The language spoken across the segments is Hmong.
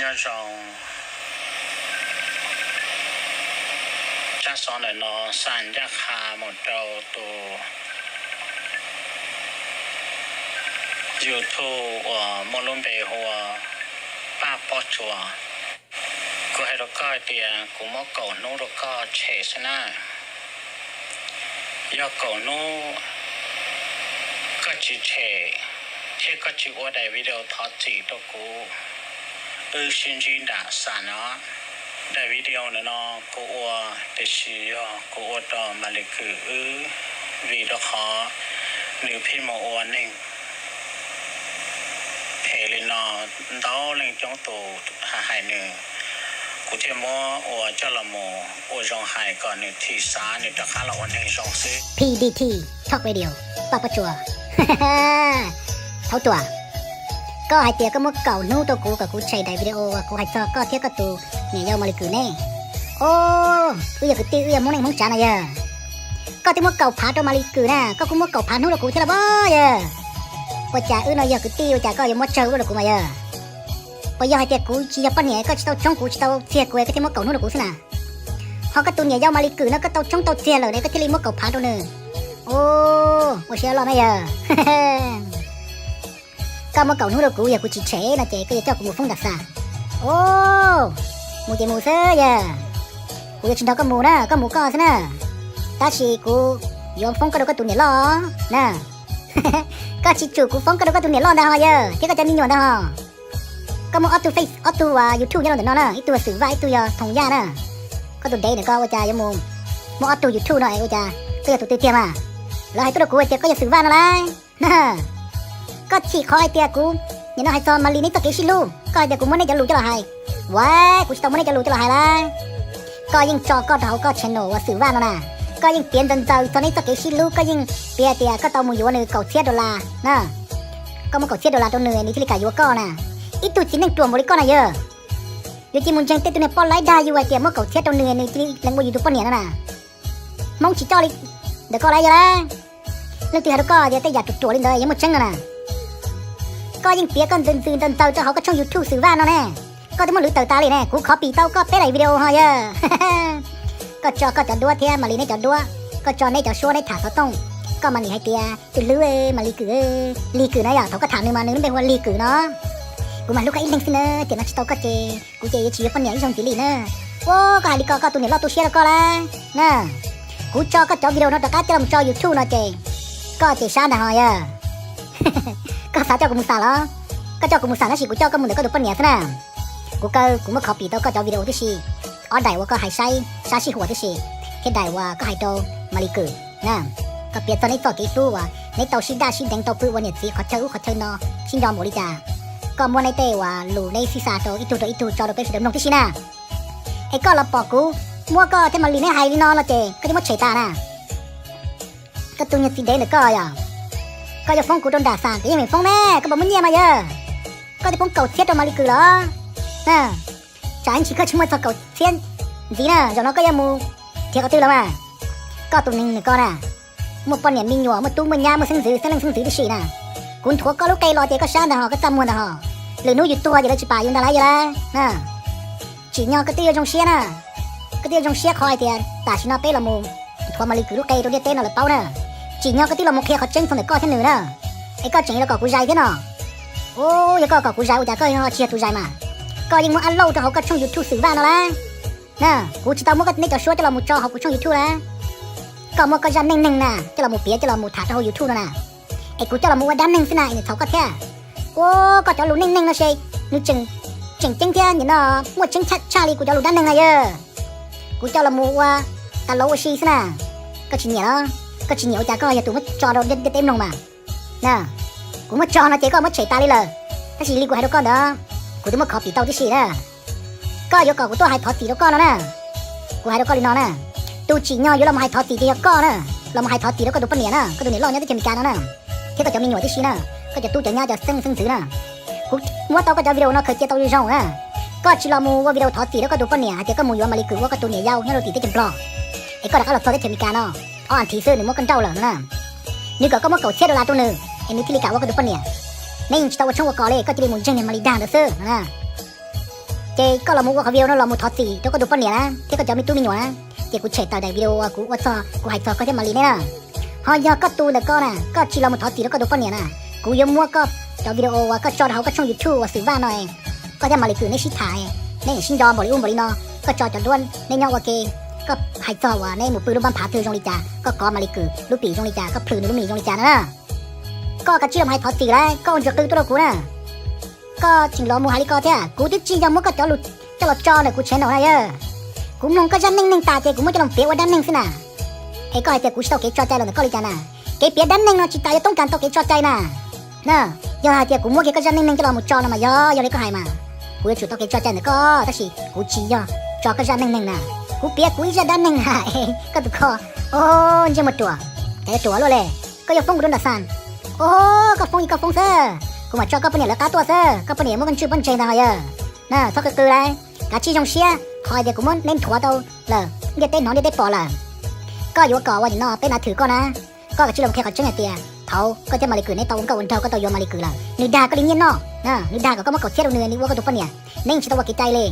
Nyob zoo, tsab xov ntawm no xa ncaj qha mus rau tus YouTube uas muaj lub npe hu ua Paj Pob Tsuas. Kuv hais rau koj hais tias kuv muab kaum hnub rau koj tshem xwb na. Yog kaum hnub koj tsis tshem thiab koj tsis ua daim video thov txim rau kuv, wb sib ntsib nram xam no. Daim video ntawm no kuv ua, tiam sis yog kuv ua rau Malis Kws wb, vim rau qhov nws pheej mus ua neeg phem li no, ntau leej coob tus hais nws, kuv thiaj muab ua coj los mus ua zoo hais kom nws thim xav nws rov qab los ua neeg zoo xwb. P D T Talk Radio, Paj Pob Tsuas. Thaub Ruam, koj hais tias koj muab kaum hnub rau kuv kom kuv tshem daim video uas kuv hais txog koj thiab koj tus niam yau Malis Kws ne. Os, wb yog kwv tij, wb yog Hmoob neej Hmoob tsav no yog. Koj twb muab kaum phav rau Malis Kws na, koj kuj muab kaum phav hnub rau kuv thiab los pob yog. Ua cas wb no yog kwv tij ua cas koj yuav muab tsawg ua rau kuv mas yog? Puas yog hais tias kuv tsis yog poj niam koj tsis tau tsoob kuv tsis tau txiag kuv koj thiaj muab kaum hnub rau kuv xwb na? Ho koj tus niam yau Malis Kws no koj tau tsoob tau txiag lawm ne koj thiaj li muab kaum phav rau nws. Os, ua siab loj na yog. Koj muab kaum hnub rau kuv, yog kuv tsis tshem no ces koj yuav coj kuv mus foob nram xam. Os, mus ces mus xwb yog. Kuv yuav tsis nrog koj mus na, koj mus koj xwb na. Tab sis kuv yuav foob koj rau koj tus niam loj na. Koj tsis tsum kuv foob koj rau koj tus niam loj ntag ho yog, thiab koj cov me nyuam ntag ho. Koj muaj ob tug Face, ob tug YouTube nyob rau ntawm no na, ib tug Xwm Vaj, ib tug yog Thoom Yaj na. Koj tus dev ntawm ko ua cas yuav mus muaj ob tug YouTube no es ua cas koj yog tus twg tiag mas? Lawv hais tuaj rau kuv hais tias koj yog Xwm Vaj no lauj. Koj chim qhov hais tias kuv nim no hais txog Malis neb txoj kev sib hlub, koj hais tias kuv muab neb cov lus coj los hais. Ua, kuv tsis tau muab neb cov lus coj los hais lauj. Koj yeej tso koj rau hauv koj channel uas Xwm Vaj no na, koj yeej piav ntxaws ntxaws txog neb txoj kev sib hlub, koj yeej piav tias koj tau mus yuav nws kaum txhiab dollar na. Koj muab kaum txhiab dollar rau nws, nws thiaj li kam yuav koj na. Ib tug txiv neej ruam npaum li koj na yog, yuav cia mus ntseeg tej tus niag poj laib dag yus hais tias muab kaum txhiab rau nws, nws cia li lees ua yus tus poj niam no na. Hmoob tsis coj li ntawm koj lawm yog lauj. Leej twg hais rau koj tias tej yam ruam ruam li ntawd yuav muaj tseeb no na? Koj yeej piav koj ntxaws ntxaws ntxaws ntxaws rau hauv koj tshooj YouTube Xwm Vaj no ne. Koj twb muab lwv tawm tas li ne, kuv copy tau koj peb daim video ho yog. Koj tso koj cov duab thiab Malis neb cov duab, koj tso neb cov suab neb tham xov tooj. Koj mas nim hais tias tus hlub Malis Kws, Lis Kws na yog, thaum koj tham nws mas nws lub npe hu ua Lis Kws no. Kuv mas hlub koj ib leeg xwb na, tiam no tsis tau koj ces kuv ces yuav tsis yuav poj niam ib zaug ntxiv li na. Ua, koj hais li ko koj tus niam loj tu siab rau koj lauj na. Kuv tso koj cov video no rov qab coj los tso YouTube no ces koj ces sab ntag ho yog. Koj xav coj kuv mus xam los? Koj coj kuv mus xam tab sis kuv coj koj mus ntawm koj tus poj niam xwb na. Kuv kaw kuv muab copy tau koj cov video tib si, ob daim uas koj hais saib sab sij huam tib si, thiab daim uas koj hais rau Malis Kws na. Koj piav txog neb txoj kev hlub uas neb tau sib daj sib deev tau pw ua niam txiv qhov chaw ub qhov chaw no, sib nco npaum li cas. Koj muab neb tej uas lus neb sib xa rau ib tug rau ib tug tso rau peb sawv daws mloog tib si na. Es koj los pom kuv muab koj thiab Malis neb hais li no no ces koj twb muab tshem tas na. Koj tus niag txiv dev ntawm koj yog, koj yuav foob kuv rau nram xam kuv yeej meem foob ne, koj puas muaj nyiaj mas yog? Koj twb poob kaum txhiab rau Malis Kws los? Tsam ib ntsis koj tsis muaj txog kaum txhiab ntxiv na, zaum no koj yuav mus nrhiav qhov twg los mas? Koj tus neeg ntawm koj na, muaj poj niam me nyuam, muaj tub muaj nyab, muaj xeeb ntxwv, xeeb leej xeeb ntxwv tib si na. Kuv nthuav koj lub qe los ces koj sab ntag ho, koj txaj muag ntag ho. Lwm hnub yus tuag ces lawv tsis pam yus ntag lauj yog lauj. Tsim nyog koj twb yuav zoo siab na, koj twb yuav zoo siab qhov hais tias tam sim no peb los mus nthuav Malis Kws lub qe rau ntiaj teb no lawv paub na. Tsim nyog koj twb los mus qhia qhov tseeb txog ntawm koj thiab nws na. Es koj tseem yuav los kom kuv zais thiab no? Ub, yog koj kom kuv zais ua cas koj ho tsis yog tus zais mas? Koj yeej muaj ab lauj rau hauv koj tshooj YouTube Xwm Vaj no lauj. Na, kuv tsis tau muab koj neb cov suab coj los mus tso hauv kuv tshooj YouTube lauj. Koj muab koj zaj neej neeg na coj los mus piav coj los mus tham rau hauv YouTube no na. Es kuv coj los mus ua dab neeg xwb na es nws txhaum koj thiab. Ua koj cov lus neej neeg no se nws tseem, tseem ceeb thiab nim no muaj tseeb tshaj tshaj li kuv cov lus dab neeg na yog. Kuv coj los mus ua tas lauv ua si xwb na. Koj tsis nyiam los? Koj tsis nyiam ua cas koj yog tus muab tso rau ntiaj teb mloog mas? Na, kuv muab tso no ces koj muab tshem tas li lawm. Tab sis li kuv hais rau koj ntawd, kuv twb muab copy tau tib si na. Koj yuav kom kuv tuaj hais thov txim rau koj no na. Kuv hais rau koj li no na, tus tsim nyog yuav los mus hais thov txim ces yog koj na. Los mus hais thov txim rau koj tus poj niam na, koj tus niam loj nyob teb chaws Amelikas no na, thiab koj cov me nyuam tib si na, koj cov tub cov nyab cov xeeb xeeb ntxwv na. Kuv muab tau koj cov video no khaws cia tau zoo zoo na. Koj tsis los mus ua video thov txim rau koj tus poj niam hais tias koj mus yuav Malis Kws ua koj tus niam yau nyob rau tim teb chaws Nplog, es koj rov qab los txog teb chaws Amelikas no, ob as thiv xwb nws muab koj nrauj lawm no na. Nws kom koj muab kaum txhiab dollar rau nws, es nws thiaj li kam ua koj tus poj niam. Neb yeej tsis tau ua tshoob ua kos li, koj cia li mus ntseeg niag Malis dag ntawd xwb no na. Ces koj los mus ua qhov video no los mus thov txim rau koj tus poj niam na thiab koj cov me tub me nyuam na. Ces kuv tshem tawm daim video uas kuv ua txog kuv hais txog koj thiab Maly ne na. Ho yog koj tus ntawm koj na, koj tsis los mus thov txim rau koj tus poj niam na, kuv yuav muab koj cov video uas koj tso rau hauv koj tshooj YouTube uas Xwm Vaj no, koj thiab Maly Kwm neb sib tham, neb sib nco npaum li ub npaum li no, koj tso cov duab neb nyob ua ke, koj hais txog uas neb mus pw lub npab phav twg zoo li cas, koj kov Maly Kwm lub pim zoo li cas, koj plhws nws lub mis zoo li cas no na. Koj kav tsij los hais thov txim lauj, koj ua ntsuag qw tuaj rau kuv na. Koj tseem los mus hais li ko thiab, kuv twb tsis yog muab koj cov lus coj los tso ntawm kuv channel na yawg. Kuv mloog koj zaj neej neeg tas ces kuv muab coj los piav ua dab neeg xwb na. Es koj hais tias kuv tsis tau kev tso cai los ntawm koj li cas na? Kev piav dab neeg no tsis tas yuav toob kas tau kev tso cai na. Na, yog hais tias kuv muab kiag koj zaj neej neeg coj los mus tso no mas yog, yog li koj hais mas kuv yuav tsum tau kev tso cai ntawm koj, tab sis kuv tsis yog tso koj zaj neej neeg na. Kuv piav kuv ib zaj dab neeg na. Koj tus kho, o, ntsej muag ruam, cas yuav ruam luaj li. Koj yuav foob kuv rau nram xas. O, koj foob ib koj foob xwb, kuv mam tso koj poj niam lawv qab tuaj xwb, koj poj niam muab koj ntswj pob ntseg ntag yawg. Na, txhob qw qw lauj, kav tsij zoo siab qhov hais tias kuv muab neb nthuav tau lawm, ntiaj teb hnov ntiaj teb pom lawm. Koj yuav kom ua li no peb nav thwm koj na. Koj kav tsij los qhia qhov tseeb hais tias thaum koj thiab Maly Kwm neb tau ua nkauj ua nraug koj tau yuav Maly Kwm lawm, nws dag koj li nyiaj noj, nws dag kom koj muab kaum txhiab rau nws, nws ua koj tus poj niam, neb tsis tau ua kev cai li.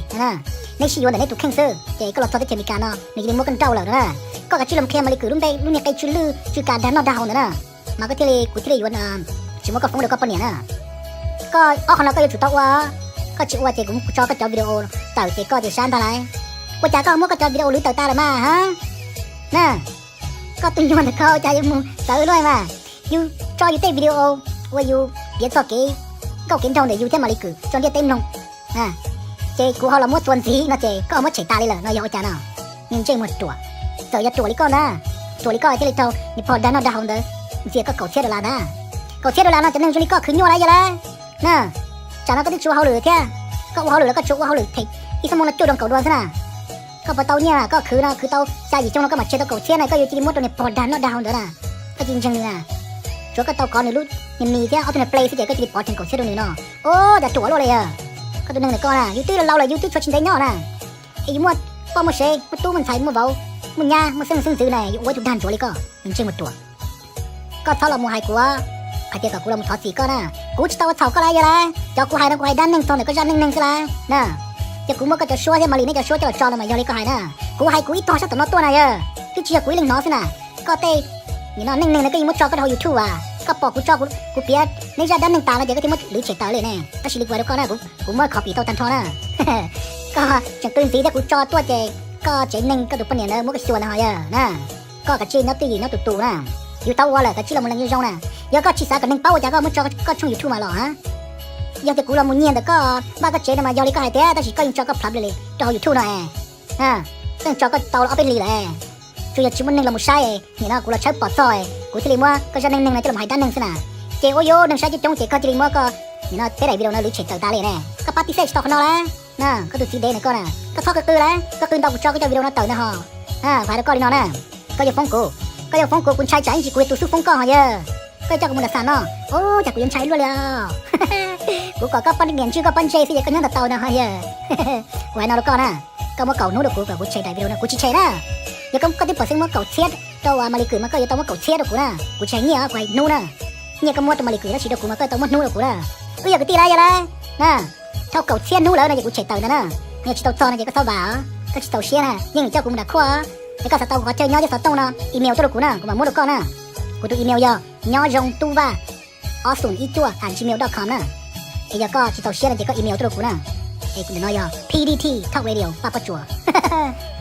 Neb sib yuav ntawm neb tus kheej xwb ces koj los txog teb chaws Amelikas no nws cia li muab koj nrauj lawm na. Koj kav tsij los qhia Maly Kwm lub npe lub niag qe tsw lwj tsw kas dag noj dag haus ntawd na, mas koj thiaj li, kuv thiaj li yuav tsis muab koj foob rau koj poj niam na. Koj ob qho no koj yuav tsum tau ua, koj tsis ua ces kuv tso koj cov video tawm ces koj ces sab ntag lauj. Ua cas koj muab koj cov video lwv tawm tas lawm mas ha? Na, koj tus nyuag ntawm koj ua cas yuav mus txawv luaj mas. Yus tso yus tej video uas yus piav txog kev nkauj kev nraug ntawm yus thiab Maly Kwm rau ntiaj teb mloog, ces kuv ho los muab txuas ntxiv no ces koj muab tshem tas li lawm no yog ua cas no? Niag ntsej muag ruam, txawm yog ruam li koj ntag, ruam li koj thiaj li raug niag pog dag noj dag haus ntawd ntxias koj kaum txhiab dollar ntag. Kaum txhiab dollar no cov neeg zoo li koj khwv nyuaj lawm yog lauj. Na, tsam no koj twb tsis ua hauj lwm thiab, koj ua hauj lwm los koj tsuas ua hauj lwm them ib xuab moos no cuaj dollar kaum dollar xwb na. Koj puas tau nyiaj, koj khwv no khwv tau xya yim xyoo no koj mam tshem tau kaum txhiab na, koj yuav cia li muab rau niag pog dag noj dag haus ntawd na. Koj cia li ntseeg nws na. Tsuav koj tau kov nws lub niag mis thiab ob tug niag play xwb ces koj cia li pov rhees kaum txhiab rau nws no. O, cas ruam luaj li yawg. Koj tus neeg ntawm koj na yus twb laus lawm yus twb tshuav tsis ntev nyob na. Es yus muaj poj muaj sev muaj tub muaj ntxhais muaj vauv muaj nyab muaj xeeb ntxwv ntxwv na yus ua ib tug dag ntsuav li koj, niag ntsej muag ruam. Koj txhob los mus hais kuv hais tias kom kuv los mus thov txim koj na. Kuv tsis tau ua txhaum koj lauj yawg lauj, cov kuv hais no kuv hais dab neeg txog ntawm koj zaj neej neeg xwb lauj na. Ces kuv muab koj cov suab thiab Maly neb cov suab coj los tso no mas yog li koj hais na. Kuv hais kuv ib tog sab tom no tuaj na yawg, twb tsis yog kuv ib leeg hnov xwb na. Koj tej nim no neej neeg no koj yeej muab tso koj rau hauv YouTube as, koj pom kuv tso kuv piav neb zaj dab neeg tas no ces koj thiaj muab lwv tshem tawm li ne. Tab sis li kuv hais rau koj na, kuv muab kho pim tau tag nrho na. Koj tseem qw ntxiv thiab kuv tso tuaj ces koj tsev neeg koj tus poj niam ntawd muab koj xyuas ntag ho yawg na. Koj kav tsij nyob twj ywm nyob tus tus na. Yus tau ua lawm kav tsij los mus lees zoo zoo na. Yog koj tsis xav kom neeg paub ua cas koj muab tso koj tshooj YouTube mas los ha. Yog tias kuv los mus nyiag ntawm koj npaj koj tsev no mas yog li koj hais thiab, tab sis koj yeej tso koj plhav li rau hauv YouTube no es. Koj yeej tso koj tau ob peb hlis lawm. Tsuas yog tsis muaj neeg los mus saib, nim no kuv los tshawb pom txog, kuv thiaj li muab koj zaj neej neeg no coj los hais dab neeg xwb na. Ces ua yuav neeg saib coob coob ces koj cia li muab koj nim no peb daim video no lwv tshem tawm tas li ne. Koj pab tib xej tsis tau qhov no lawm. Na, koj tus txiv dev ntawm koj na, koj txhob qw qw lawm, koj qw ntau kuv tso koj cov video no tawm ntag ho. Kuv hais rau koj li no na, koj yuav foob kuv, koj yuav foob kuv, kuv ntshai tsam ib ntsis kuv yog tus xub foob koj ho yawg. Koj coj kuv mus nram xas no, ua cas kuv yuav ntshai luaj li os. Kuv kom koj poj niam ntswj koj pob ntseg xwb ces koj nyob ntau tau no ho yawg. Kuv hais no rau koj na, koj muab kaum hnub rau kuv kom kuv tshem daim video no, kuv tsis tshem na. Yog koj twb pom xeeb muab kaum txhiab rau Maly Kwm mas koj yuav tau muab kaum txhiab rau kuv na, kuv tsis hais nyiaj os, kuv hais hnub na. Nyiaj koj muab rau Maly Kwm tab sis rau kuv mas koj tau muab hnub rau kuv na. Wb yog kwv tij lawm yog lawm na. Dhau kaum txhiab hnub lawm no ces kuv tshem tawm ntag na. Yog tsis tau txog no ces koj txhob vam os, koj tsis txaus siab na, yeej coj kuv mus nram khuaj os. Es koj xav tau kuv qhov chaw nyob thiab xov tooj no email tuaj rau kuv na, kuv mam muab rau koj na. Kuv tus email yog nyob zoo tub vaj ob xoom ib cuaj at gmail dot com na. Es yog koj tsis txaus siab no ces koj email tuaj rau kuv na. Es kuv ntawm no yog P D T Talk Radio Paj Pob Tsuas.